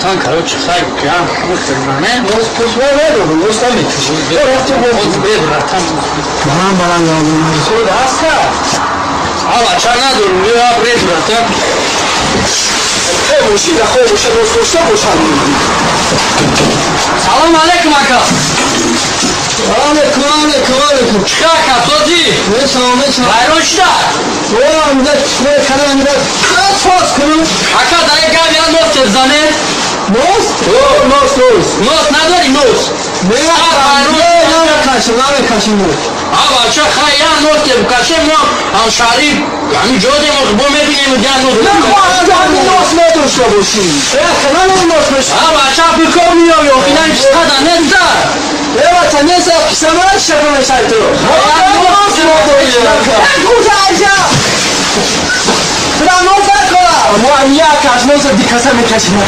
Братан, короче, хай, я не? Нос пус надорам, нос намекашам. Бе, братан. Баланд, баланд надорам. Суд ҳаста? А, бача надорам, я бре, братан. Э, мошина хоб боша, нос дошта бошам. Салом алейкум, ака. Алейкум, алейкум, алейкум. Чӣ ака, созӣ? Мешавам, мешавам. Вайрон шуда? О, мида чикор кардам, мида соз кунам. Ака, дар як гап я нос зане. Нос? О, нос, нос. Нос надори, нос? Не, намекашам, намекашам нос. А, бача, хай, я нос каше, мо ҳамшаҳри ҳамин ҷодем, бо мебинем, я нос. Нахоҳам нос медошта бошӣ. Э, канал нос меш. А, бача, бикор миёй, охина чиқада неста. Э, бача, неста, писамара шака мешай ту. Нос надорӣ. Гузаржа. Тура нос накора. Мо як каш нос дикаса мекашим.